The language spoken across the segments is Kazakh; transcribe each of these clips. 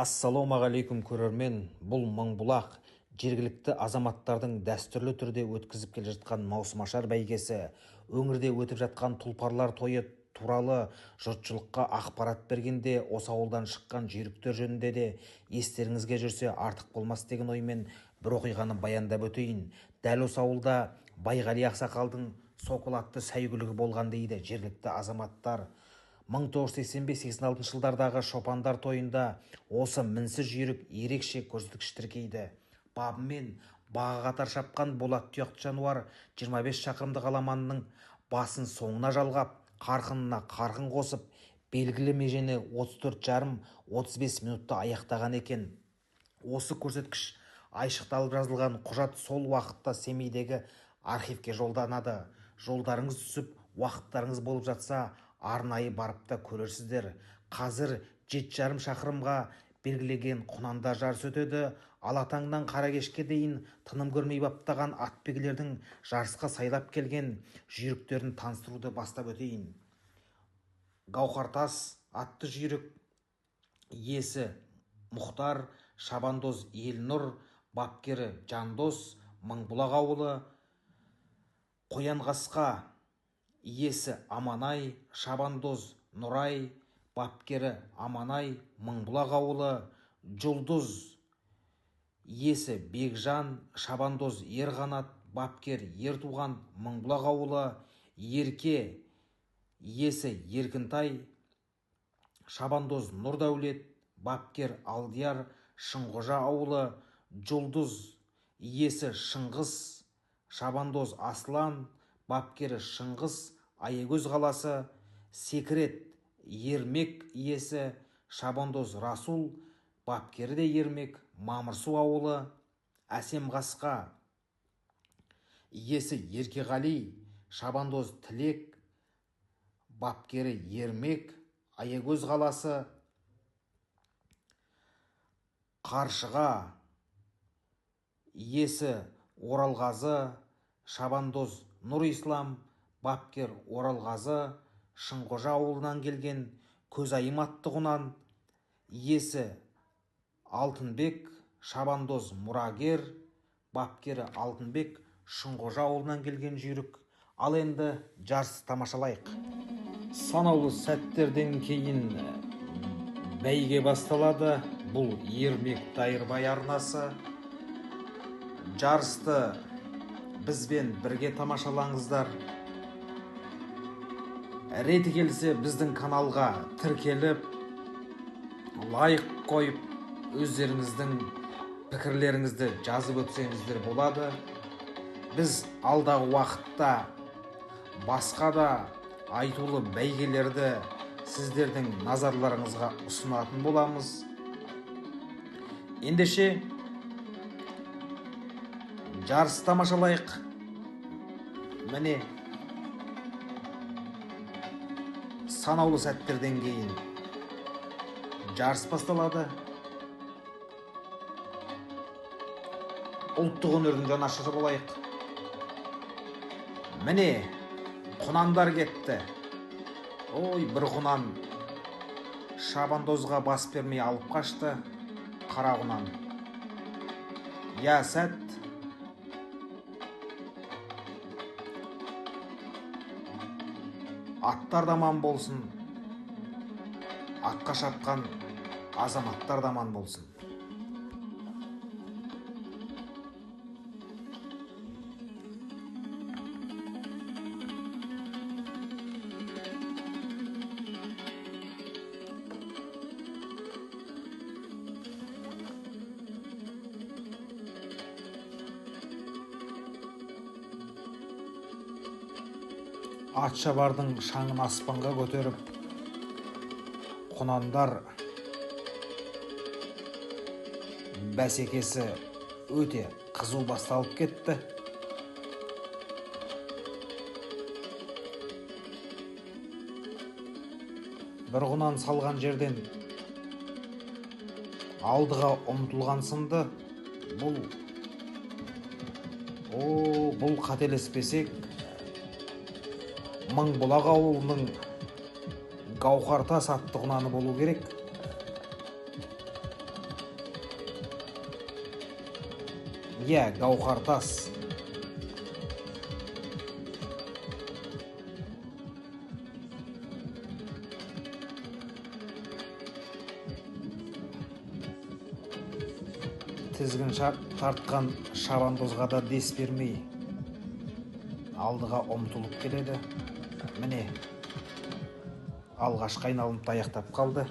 Ассалаумағалейкум көрермен, бұл Мыңбұлақ жергілікті азаматтардың дәстүрлі түрде өткізіп келе жатқан маусымашар бәйгесі. Өңірде өтіп жатқан тұлпарлар тойы туралы жұртшылыққа ақпарат бергенде осы ауылдан шыққан жүйріктер жөнінде де естеріңізге жүрсе артық болмас деген оймен бір оқиғаны баяндап өтейін. Дәл осы ауылда Байғали ақсақалдың Сокол атты сәйгүлігі болған дейді жергілікті азаматтар. 1985-86 жылдардағы шопандар тойында осы мінсіз жүйрік ерекше көрсеткіш тіркейді. Бабымен бағы қатар шапқан болат тұяқты жануар 25 шақырымдық аламанның басын соңына жалғап, қарқынына қарқын қосып, белгілі межені 34,5-35 минутта аяқтаған екен. Осы көрсеткіш айшықталып жазылған құжат сол уақытта Семейдегі архивке жолданады. Жолдарыңыз түсіп, уақыттарыңыз болып жатса, арнайы барып та көрерсіздер. Қазір 7,5 шақырымға белгілеген құнандар жарыс өтеді. Алатаңнан қара кешке дейін тыным көрмей баптаған атбегілердің жарысқа сайлап келген жүйріктерін таныстыруды бастап өтейін. Гауһартас атты жүйрік иесі Мұхтар, шабандоз Елнұр, бапкері Жандос, Мыңбұлақ ауылы. Қоянқасқа иесі Аманай, шабандоз Нұрай, бапкері Аманай, Мыңбұлақ ауылы. Жұлдыз иесі Бекжан, шабандоз Ерғанат, бапкер Ертуған, Мыңбұлақ ауылы. Ерке иесі Еркінтай, шабандоз Нұрдәулет, бапкер Алдияр, Шыңғожа ауылы. Жұлдыз иесі Шыңғыс, шабандоз Аслан, бапкері Шыңғыс, Аягөз қаласы. Секрет Ермек иесі шабандоз Расул, бапкері де Ермек, Мамырсу ауылы. Әсемқасқа иесі Еркеғали, шабандоз Тілек, бапкері Ермек, Аягөз қаласы. Қаршыға иесі Оралғазы, шабандоз Нұрислам, бапкер Оралғазы, Шыңғожа ауылынан келген. Көзайым атты құнан иесі Алтынбек, шабандоз Мұрагер, бапкері Алтынбек, Шыңғожа ауылынан келген жүйрік. Ал енді жарысты тамашалайық. Санаулы сәттерден кейін бәйге басталады. Бұл Ермек Дайырбай арнасы. Жарысты бізбен бірге тамашалаңыздар. Реті келсе біздің каналға тіркеліп, лайк қойып, өздеріңіздің пікірлеріңізді жазып өтсеңіздер болады. Біз алдағы уақытта басқа да айтулы бәйгелерді сіздердің назарларыңызға ұсынатын боламыз. Ендеше жарыс тамашалайық. Міне санаулы сәттерден кейін жарыс басталады. Ұлттық өнердің жанашыры болайық. Міне құнандар кетті. Ой, бір құнан шабандозға бас бермей алып қашты. Қара құнан. Я сәт. Аттар да аман болсын, атқа шапқан азаматтар да аман болсын. Атшабардың шаңын аспанға көтеріп, құнандар бәсекесі өте қызу басталып кетті. Бір құнан салған жерден алдыға ұмтылған сынды. Бұл қателеспесек Мыңбұлақ ауылының Гауһартас атты құнаны болу керек. Иә, Гауһартас. Тізгін тартқан шабандозға да дес бермей алдыға ұмтылып келеді. Міне, алғашқы айналымды аяқтап қалды.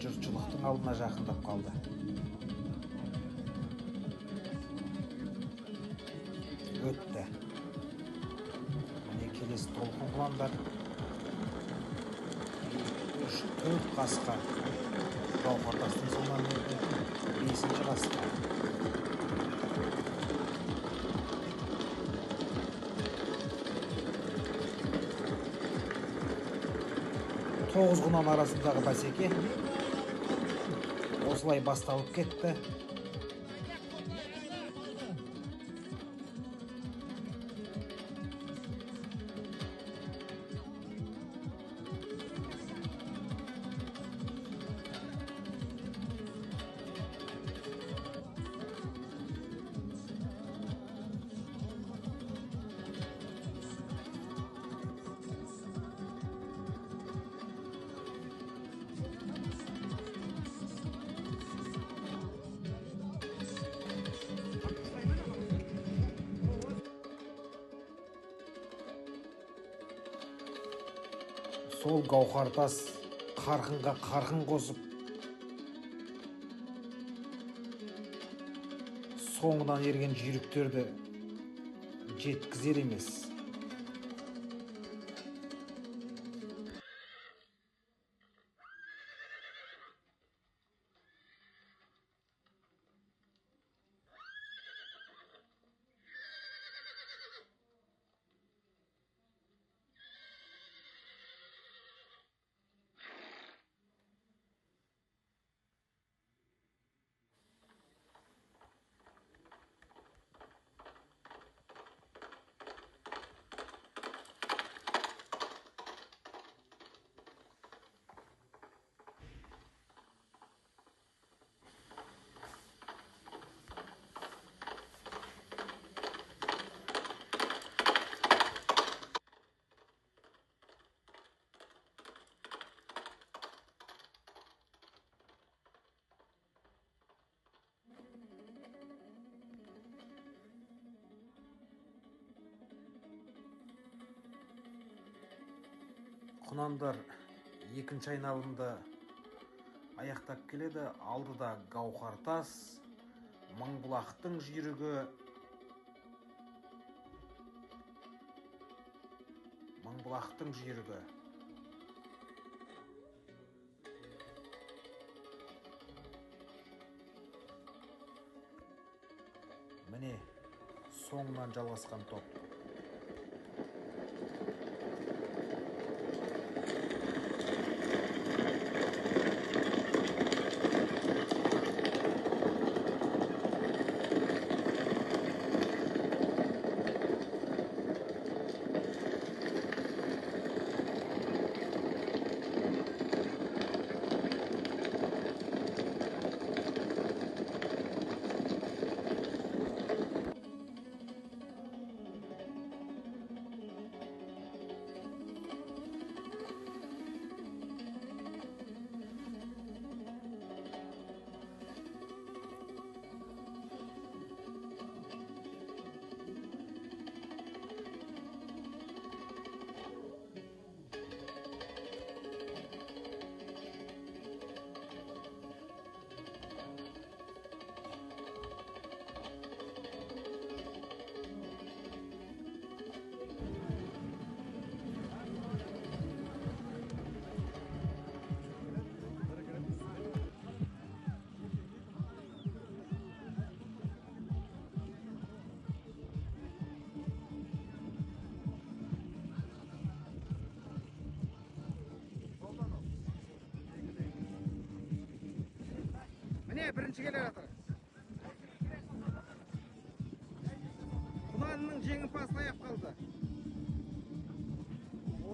Жұртшылықтың алдына жақындап қалды. Өтті. Міне, келесі толқын құландар. 2, 3, 4 қасқа. Гауһартастың соңынан ерді. 5-ші қасқа. Тоғыз құнан арасындағы бәсеке осылай басталып кетті. Сол Гауһартас қарқынға қарқын қосып, соңынан ерген жүйріктерді жеткізер емес. Құнандар екінші айналымды аяқтап келеді. Алдыда Гауһартас, Мыңбұлақтың жүйрігі. Мыңбұлақтың жүйрігі. Міне, соңынан жалғасқан топ. Міне, бірінші келе жатыр. Құланның жеңімпазы таяп қалды.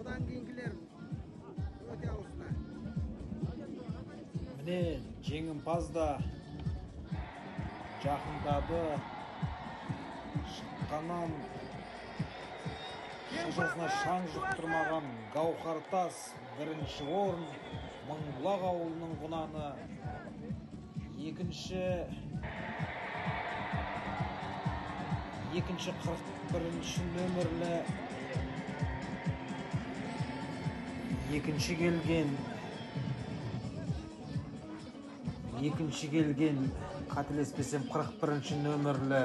Одан кейінгілер өте алыста. Міне, жеңімпаз да жақындады. Шыққаннан шашасына шаң жұқтырмаған Гауһартас бірінші орын, Мыңбұлақ ауылының құнаны. Екінші 41 нөмірлі екінші келген қателеспесем 41 нөмірлі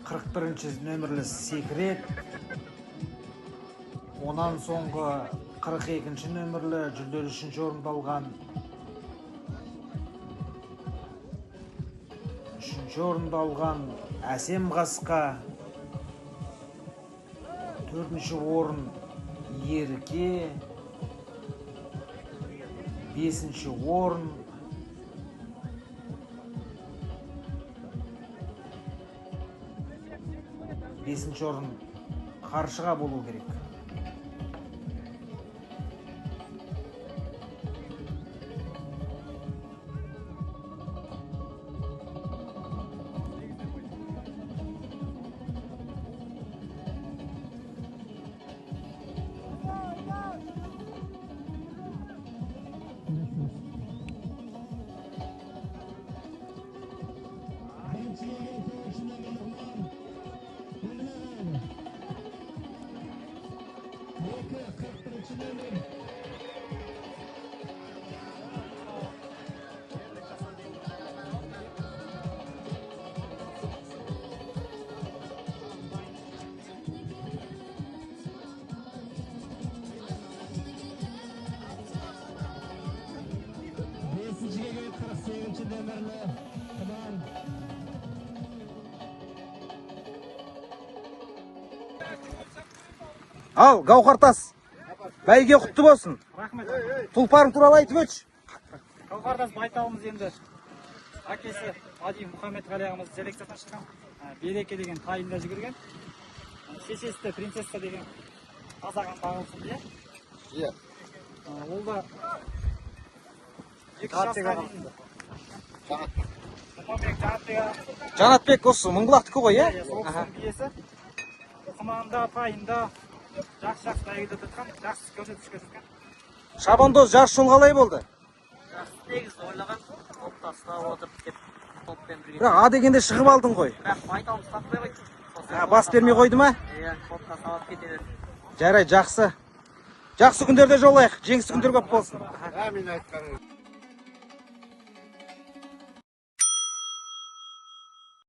41 нөмірлі Секрет, онан соңғы 42 нөмірлі жүлделі 3-ші орынды алған 3-ші орынды алған Әсем Қасқа, 4-ші орын Ерке, 5-ші орын Қаршыға болу керек. Ал, Гауһартас, бәйге құтты болсын. Рахмет. Тұлпарың туралы айтып өтші. Гауһартас байталымыз енді әкесі Ади Мұхаммедғали ағамыз селекциясынан шыққан. Береке деген тайында жүгірген. Шешесі де Принцесса деген қазаған бағылсын иә? Иә. Ол да 2 жасқа дейін. Мұхаммед Жанатбек ағамыз. Жанатбек осы Мыңбұлақтікі ғой, иә? Иә, сол кісінің биесі. Құманда, тайында жақсы-жақсы бәйгеде тұтқан, жақсы көрсеткіш көрсеткен. Шабандоз, жарыс жол қалай болды? Жақсы, негізі ойлаған, топта ұстап отырып деп топпен бірге. Бірақ А дегенде шығып алдың ғой. Бірақ байталымыз таппай қойды. Бас бермей қойды ма? Иә, топқа салып кете берді. Жарай, жақсы. Жақсы күндерде жолайық, жеңісті күндер көп болсын. Әмин айтқаның.